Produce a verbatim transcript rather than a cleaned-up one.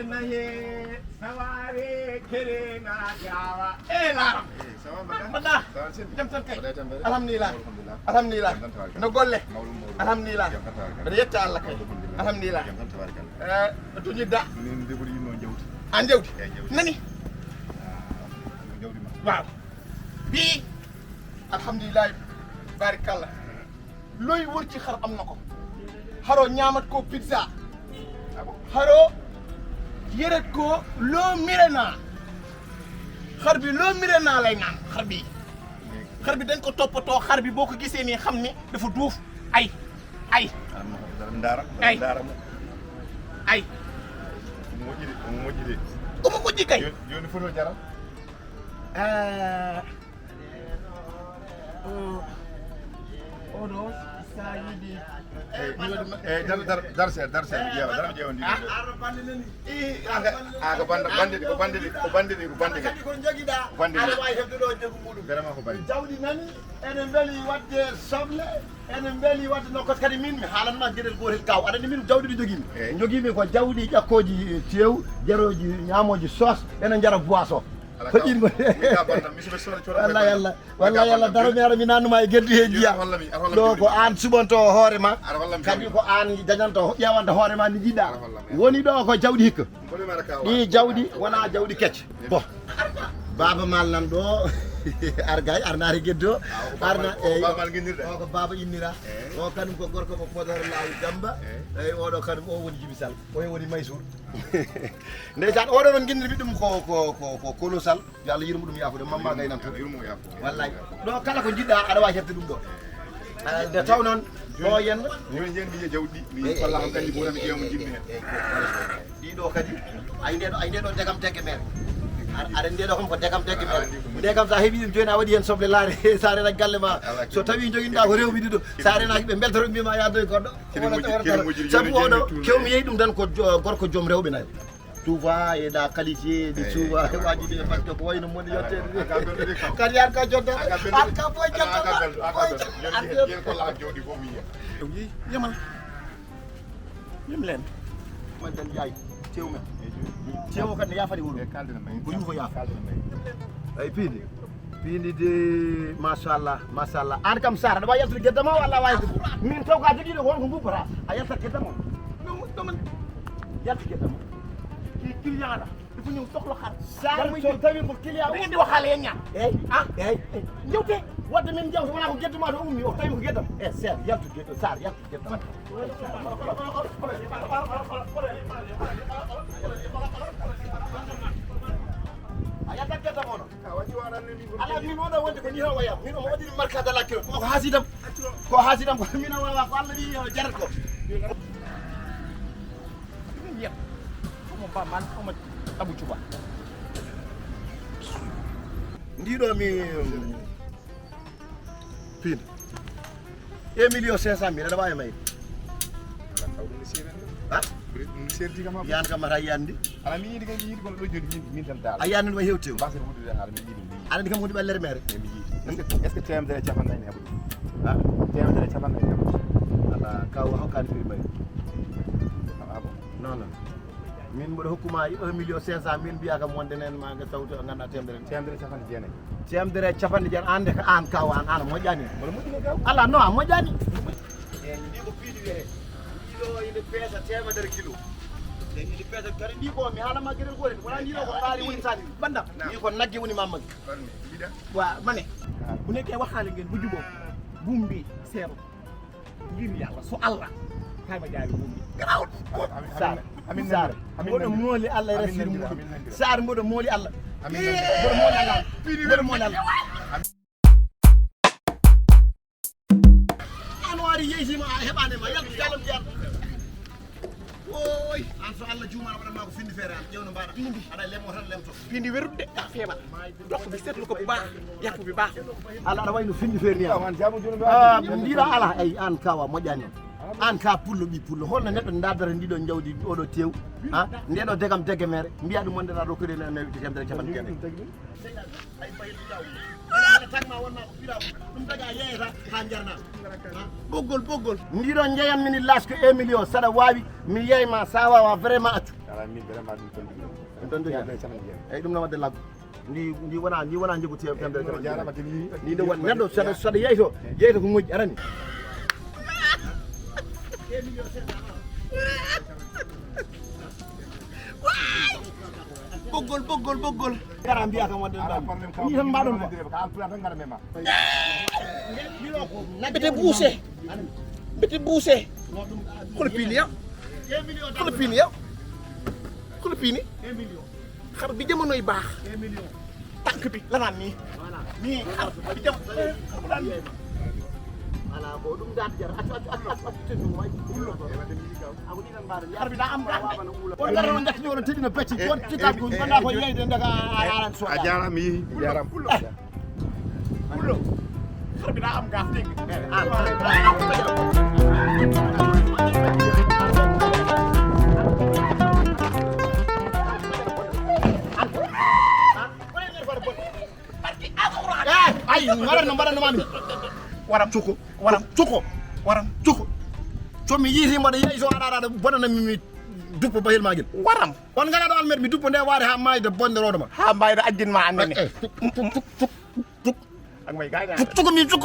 Naye, saware, kere na jawa. Eh, laram. Eh, ça va, mbaɗɗa? Mbaɗɗa? Ça va, sëñ bi? Jam tan kay. Mbaɗɗa e tampere? Alhamdulillah. Alhamdulillah. Alhamdulillah. Jam tan, tabarkalla. No golle? Mawɗum, mawɗum. Alhamdulillah. Jam tan, tabarkalla. Mbeɗa yetta Allah kay. Alhamdulillah. Alhamdulillah. Jam tan, tabarkalla. Eh, to jiɗɗa? Min debori no jawdi. An jawdi? Eh, jawdi. Nani? Ah, jawdi ma. Waaw. Bi. Alhamdulillah. Barakallah. Looy wër ci xar am na ko. Xaroo ñaamat ko pizza. Xaroo yëret ko loo mire naa. Xar bi loo mire naa lay naan, xar bi. Xar bi dañ ko toppatoo, xar bi boo ko gisee nii xam ni dafa duuf. Ay, ay. Dara, dara, ay. Dara mo. Ay. Moƴƴi de, moƴƴi de. Omo moƴƴi kay. Yo, yo ni foto jaral. Ah. O, oɗo, sa yiɗi. Eh, mi waɗi ma-, eh, dar, dar, dar seeɗa, dar seeɗa, mi ƴeewa, dar mi ƴeewa ndi. Ah. Eh, aga, aga banda, bande ɗi, ko bande ɗi, ko bande ɗi, ko bande ɗi. Kadi ko jogiɗa, ko bande ɗi. Aɗa wawi heɓde ɗo jogu muɗum. Vraiment ko bande. Jawdi nani, ene mbeli wadde soble, ene mbeli wadde nokkas. Kadi min mi haalanma geɗel gotel kaw. Aɗa andi min jawdi ɗi jogimi. Eh. Jogimi ko jawdi ƴakkoji tew, jarooji, ñamoji sos, ene jara boisson. Ko ɗin ngoni. Wallahi Allah, wallahi Allah, daro mi ara mi nannuma e geddi he jiya. Ɗo ko an suɓanto hoore ma. Kadi ko an dañanto, ƴewanta hoore ma ni jiɗɗa. Woni ɗo ko jawdi hikka. Ɗi jawdi wona jawdi kecce. Bon. Baba mal nan ɗo. Argay, arnaare geddo. Arna, o ko baba innira. O kanum ko gorko mo Podor Law Damba. Eyi, oɗo kanum o woni Jibi Sall. O woni Maysour. Ndeysaan, oɗo noon ngindirmi ɗum ko, ko, ko, ko Kono Sall. Yo Allah yurmo ɗum, yaafude, Mamma Gay nan to. Wallay. Ɗo kala ko jiɗɗa, aɗa wawi heɓde ɗum ɗo. Ah, nde taw noon, ɗo yenno. Joni yen mi jawdi, mi kolla ko kandi boɗam ƴeewa mo jinmi hen. Ɗiɗo kadi, ay nde ɗo, ay nde ɗo degam degge mere. Ar-, aɗa nde ɗo kam ko degam degge mere. Nde kam sa heɓi ɗum joni a waɗi hen soble laare, sa rena galle ma. So tawi joginɗa ko rewɓe ɗiɗo, sa renaki ɓe beltoto mbima yaddo e goɗɗo. Wona, wona, sabu oɗo, kewmi yeeyi ɗum tan ko jo-, gorko joom rewɓe nayo. Tuuba e ɗa qualité, ɗi suuwa e waji ɗi e batte ko wayno moni yetteede ɗi. Kadi an ka jodda, an ka boy jodda. Wi, yamal. Yim len. Madan Njaay, tew men. Tew o kadi ne yafani wuro. Ko yugo yafa. Ay piidi. Piindi de, machallah, machallah. An kam Sara, aɗa wawi yaltude gedda ma walla a wawi yaltude? Min taw ka jogiiɗo ko won ko gubbata. A yaltat gedda ma. Ɗum, ɗum, yaltu gedda ma. Ki client la. Dafa ñëw soxla xar. Sara, so tawi ko client o. Da ngeen di waxaale yéen ñaar. Eyi, ah, eyi. Njewte, wadde min njewte, wona ko gedda ma to ummi, o tawi ko gedda ma. Eh, Sara, yaltu gedda, Sara, yaltu gedda ma. A yaltat gedda ma no. Ala, min oɗo wonde ko ni o waya. Min omo waɗiri marka dala kilo. Ko, ko hasidam. Ko hasidam ko min o wawa ko Allah wi o jarat ko. Min yiyat. Omo ba man omo Abu Cuba. Ndiɗo mi pin. Un million cinq cent mille, aɗa wawi mayde. Ha? Yan kam mata yandi. Ala mi yiɗi kay, mi yiɗi kono ɗo joni min, min tan dal. A yandi ɗum e hewtew. Mbasa wudude hala mi yiɗi ɗum. Aɗa andi kam woni ɓallere mere. E mi yiɗi. Est-ce que, est-ce que temedere e capanɗe nayyi heɓa ɗum? Ha? Temedere e capanɗe nayyi heɓa ɗum? Ala kaw hokkani prix mari. Ah bon? Non, non. Min mboɗo hokkuma un million cinq cent mille mbiya kam wonde nen ma nga sawto a ganda temedere. Temedere e capanɗe jeenayi. Temedere e capanɗe jeenayi, an de ko an kaw an, an a moƴƴani. Mboɗo moƴƴini kaw. Ala non a moƴƴani. Eyi, ndi ko piindi wiyete. Ndi ɗo ine peesa temedere kilo. Eyi, ine peesa kadi ndi ko mi haalama geɗel gotel. Wona ndi ɗo ko ngaari woni sani. Bandam. Ndi ko nagge woni mamma. Wa mane. Bu nekkee waxaale ngeen bu juboo. Buum bi seero. Ngir Yàlla, so Allah. Kay ma jaari buum bi. Garaawul. Sar. Sar. Mboɗo mooli Allah e Rasiidu muɗum. Sar, mboɗo mooli Allah. Mboɗo mooli Allah. Mboɗo mooli Allah. An waari yeeytima a heɓaani ma, yaltu jalam jeeɗa. Oy, an so Allah juumaano waɗan ma ko findi feere an, ƴeewno mbaɗa. Aɗa lemo tan lemto. Findi werude de, ka feebar. Dokko bi seetlu ko bu baax, yàpp bi baax. Allah aɗa wayno findi feere ni an. Ah, ndiɗa ala, ay an kawa moƴƴani on. An ka pullo ɓi pullo. Holno neɗɗo ndardata ndiɗo jawdi oɗo tew? Ha? Ndeɗo degam dege mere. Mbiya ɗum wonde na rokkude na nawi temedere capanɗe jeeɗaɗi. Tagma wonma ko fiira ɗum daga yeeyata ha jarna. Ɓoggol, ɓoggol. Ndiɗo jeeyam min laas ko un million, saɗa wawi mi yeey ma, sa wawa vraiment accu. Ala min vraiment ɗum ton ɗum. Ɗum ton ɗum. Eyyi, ɗum no wadde laggo. Ndi ndi wona ndi wona njegu te temedere. Jarama tini. Ndi nde won neɗɗo saɗa saɗa yeeyto, yeeyto ko moƴƴi arani. Ɓoggol, ɓoggol, ɓoggol. Gara mbiya kam wadde ɗum. Ni tan mbaɗon ko. Mbete buuse. Mbete buuse. Kono piini ya. Kono piini ya. Kono piini. Xar bi jamonoy baax. Tànk bi la naan nii. Nii xar bi jam. Xar bu daan nii. Ala ko ɗum daan jar. Accu, accu, accu, accu, accu, accu, way. Ako ɗi tan mbaɗa. Xar bi daa am daan. Wona dara won jatti wona tedina becci. Won ci tànk won ko yeyde ndaga aran so. A jaaraama yi, a jaaraama. Pullo. Xar bi daa am gaaf dégg. Ay, mbaɗan no mbaɗan no mami. Waram cuko. Waram cuko. Waram cuko. So mi yiiti mbaɗa yeeso aɗa aɗa bonana mi duppo bahel magel. Waram. On ngala ɗo almet mi duppo nde waade ha mayde bonde rodo ma. Ha mbayda ajjin ma annene. Eh, eh, tuk, tuk, tuk, tuk, tuk. Ak may gaañaa. Tuk, tuk, mi tuk.